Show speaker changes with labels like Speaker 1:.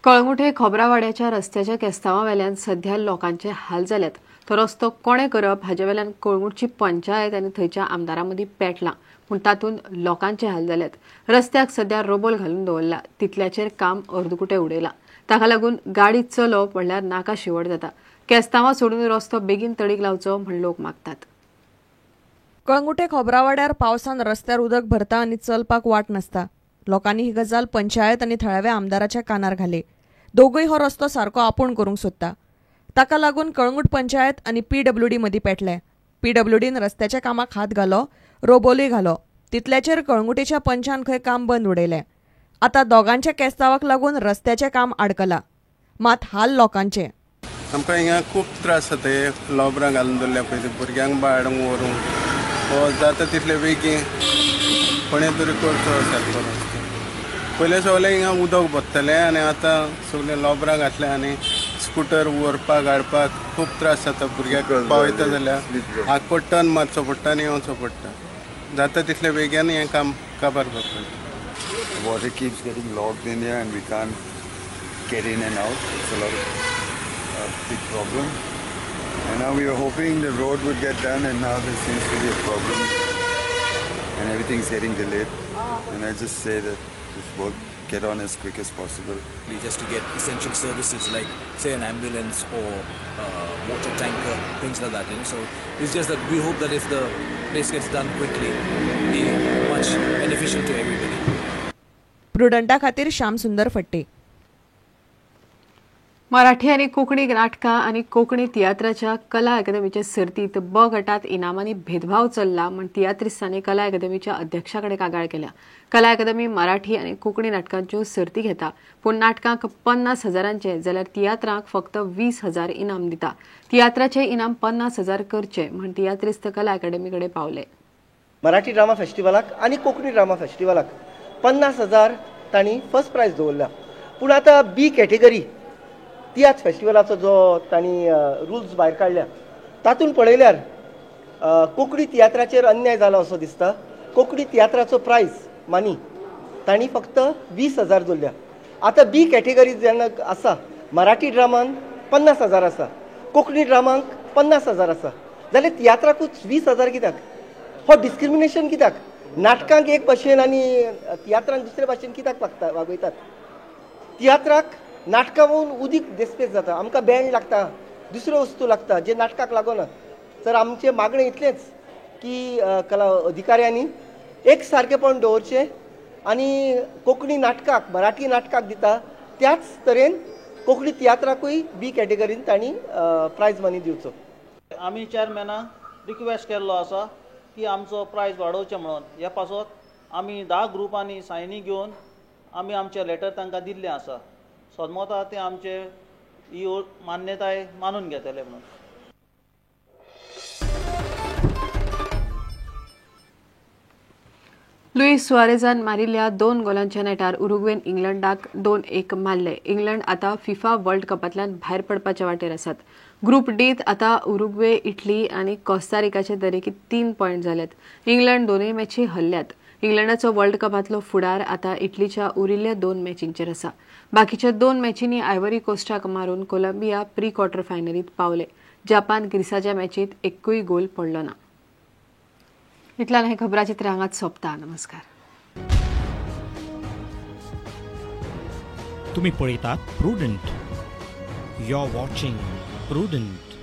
Speaker 1: कळंगुटे खोबरावाड्याच्या रस्त्याच्या केस्तांवा वेल्यान सध्या लोकांचे हाल जाल्यात. तो रस्तो कोणें करप हाजे वेल्यान कळंगूटची पंचायत आनी थंयच्या आमदारां मदीं पेटलां, पूण तातूंत लोकांचे हाल जाल्यात. रस्त्याक सध्या रोबोल घालून दवरला, तितल्याचेर काम अर्दकुटें उडयलां. ताका लागून गाडी चलोवप म्हणल्यार नाका शिवड जाता. केस्तांवां सोडून रस्तो बेगीन तडीक लावचो म्हण लोक मागतात.
Speaker 2: कळंगुटे खोबरावाड्यार पावसान रस्त्यार उदक भरता आनी चलपाक वाट नासता. लोकांनी ही गजाल पंचायत आनी थळाव्या आमदाराच्या कानार घाली. दोगूय हो रस्तो सारको आपूण करूंक सोदता. ताका लागून कळंगूट पंचायत आनी पीडब्ल्यूडी मदीं पेटले. पीडब्ल्यूडीन रस्त्याच्या कामाक हात घालो, रोबोलूय घालो. तितल्याचेर कळंगुटेच्या पंचान खंय काम बंद उडयलें. आतां दोगांच्या केस्तांवाक लागून रस्त्याचें काम आडकलां. मात हाल लोकांचे.
Speaker 3: आमकां हिंगा खूब त्रास जाता. हे लोबरां घालून दवरल्या पळय, भुरग्यांक बाळ व्हरूंक हो जाता तितले बेगीन कोणें तरी करचो सारको रस्तो. पयलें सगळें हिंगा उदक भरतलें आनी आतां सगळें लोबरां घातलें आनी स्कुटर व्हरपाक हाडपाक खूब त्रास जाता. भुरग्याक पावयता जाल्यार आखो टर्न मारचो पडटा आनी येवचो पडटा. जाता तितले बेगीन हें काम काबार करपाचें.
Speaker 4: Water keeps getting locked in here and we can't get in and out. It's a lot of big problem. And now we were hoping the road would get done, and now there seems to be a problem and everything's getting delayed. And I just say that this work get on as quick as possible.
Speaker 5: Just to get essential services like, say, an ambulance or water tanker, things like that. You know? So it's just that we hope that if the place gets done quickly, it will be much beneficial to everybody.
Speaker 2: प्रुडंटा खातीर श्याम सुंदर फट्टे.
Speaker 1: मराठी आनी कोंकणी नाटकां आनी कोंकणी तियात्राच्या कला अकादमीचे सर्तीत ब गटात इनामांनी भेदभाव चल्ला म्हण तियात्रिस्तांनी कला अकादमीच्या अध्यक्षा कडेन कागाळ केल्या. कला अकादमी मराठी आनी कोंकणी नाटकांच्यो सर्ती घेता, पूण नाटकांक 50,000 जाल्यार तियात्रांक फक्त 20,000 इनाम दिता. तियात्राचे इनाम 50,000 करचे म्हण तियात्रिस्त कला अकादमी कडेन पावले.
Speaker 6: मराठी ड्रामा फेस्टिवलाक आनी कोंकणी ड्रामा फेस्टिवलाक 50,000 तांणी फर्स्ट प्रायज दवरला. पूण आतां बी कॅटेगरी तियात्र फेस्टिवलाचो जो तांणी रुल्स भायर काडल्या तातूंत पळयल्यार कोंकणी तियात्राचेर अन्याय जाला असो दिसता. कोंकणी तियात्राचो प्रायज मनी तांणी फक्त 20,000 दवरल्या. आतां बी कॅटेगरी जेन्ना आसा, मराठी ड्रामान 50,000 आसा, कोंकणी ड्रामांक 50,000 आसा, जाल्यार तियात्राकूच 20,000 कित्याक? हो डिस्क्रिमिनेशन कित्याक? नाटकांक एक भाशेन आनी तियात्रांक दुसरे भाशेन कित्याक वागयतात? तियात्राक नाटकां वोन उदीक देस्पेस जाता. आमकां बँड लागता, दुसऱ्यो वस्तू लागता जे नाटकाक लागना. तर आमचें मागणें इतलेंच की कला अधिकाऱ्यांनी एक सारकेपण दवरचें आनी कोंकणी नाटकाक मराठी नाटकाक दिता त्याच तरेन कोंकणी तियात्राकूय बी कॅटेगरीन तांणी प्रायज मनी दिवचो.
Speaker 7: आमी चेअरमॅनाक रिक्वेस्ट केल्लो आसा की आमचो प्रायज वाडोवचें म्हणून. ह्या पासत आमी 10 ग्रुपांनी सायनी घेवन आमी आमचें लेटर तांकां दिल्लें आसा. सोदमोता ते आमचे ही मान्यताय मानून घेतले म्हणून.
Speaker 1: लुईस सुआरेझान मारिल्ल्या 2 गोलांच्या नेटार उरुग्वेन इंग्लंडाक 2-1 मारले. इंग्लंड आतां फिफा वर्ल्ड कपांतल्यान भायर पडपाच्या वाटेर आसात. ग्रुप डीत आतां उरुग्वे, इटली आनी कोस्टारिकाचे दरेकी 3 पॉयंट जाल्यात. इंग्लंड दोनूय मॅची हरल्यात. इंग्लंडाचो वर्ल्ड कपांतलो फुडार आतां इटलीच्या उरिल्ल्या 2 मॅचींचेर आसा. बाकीच्या 2 मॅचींनी आयव्हरी कोस्टाक मारून कोलंबिया प्री क्वॉर्टर फायनलीत पावले. जपान ग्रीसाच्या मॅचीत एकूय गोल पडलो ना. इतल्यान हे खबराचित्र हांगाच सोंपता. नमस्कार.
Speaker 8: तुम्ही पळयतात Prudent. You are watching Prudent.